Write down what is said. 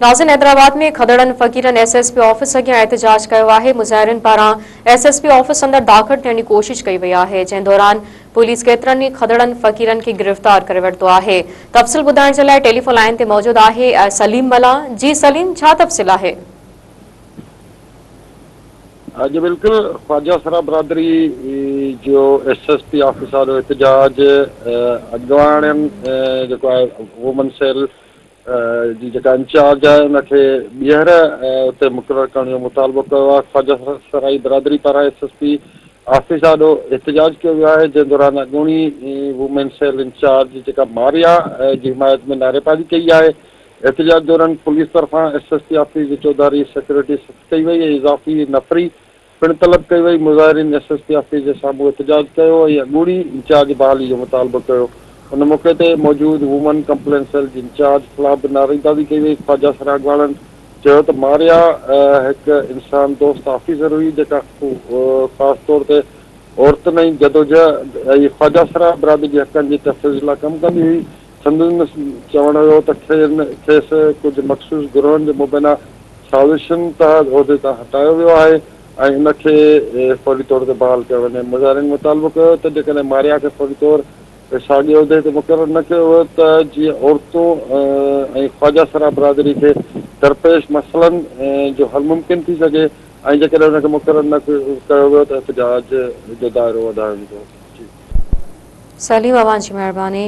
ناظرين حيدرآباد ۾ کدڙن فقيرن ايس ايس پي آفيس اڳيان احتجاج ڪيو آهي، مظاهرين پاران ايس ايس پي آفيس اندر داخل ٿيڻ جي ڪوشش ڪئي وئي آهي، جنهن دوران پوليس ڪيترن ئي کدڙن فقيرن کي گرفتار ڪري ورتو آهي. تفصيل ٻڌائڻ جي لاء ٽيليفون لائين تي موجود آهي سليم ملاح، جي سليم ڇا تفصيل آهي؟ جي بلڪل خواجه سرا برادري جو ايس ايس پي آفيس آڏو احتجاج اڳواڻن جيڪو آهي وومن سيل جي جيڪا انچارج آهي ان کي ٻيهر اتي مقرر ڪرڻ جو مطالبو ڪيو آهي. خواجه سرائي برادري پاران ايس ايس پي آفيس آڏو احتجاج ڪيو ويو آهي جنهن دوران اڳوڻي وومين سيل انچارج جيڪا ماريا جي حمايت ۾ نعريبازي ڪئي آهي. احتجاج دوران پوليس طرفان ايس ايس پي آفيس جي چوڌاري سيڪيورٽي سخت ڪئي وئي ۽ اضافي نفري پڻ طلب ڪئي وئي، مظاهرين ايس ايس پي آفيس جي سامهون احتجاج ڪيو ۽ اڳوڻي انچارج بحالي جو مطالبو ڪيو، ان موقعي تي موجود وومن ڪمپلين سيل جي انچارج خلاف به نعريبازي ڪئي وئي، خواجه سرا اڳواڻن چيو ته ماريا هڪ انسان دوست آفيسر هئي جيڪا خاص طور تي عورتن ۽ جدوجهد ۽ خواجه سرا برادري جي حقن جي تحفظ لاء ڪم ڪندي هئي، سندن چوڻ هيو ته کين کيس ڪجهه مخصوص گروهن جي مبينا سازشن تحت عهدي تان هٽايو ويو آهي ۽ ان کي فوري طور تي بحال ڪيو وڃي. مظاهرين مطالبو ڪيو ته جيڪڏهن ماريا کي فوري طور تي ساڳئي عهدي تي مقرر نه ڪيو ويو ته جيئن عورتون ۽ خواجه سرا برادري کي درپيش مسئلن جو حل ممڪن ٿي سگهي ۽ جيڪڏهن ان کي مقرر نه ڪيو ويو ته احتجاج جو دائرو وڌايو ويندو. سليم اوهان جي مهرباني.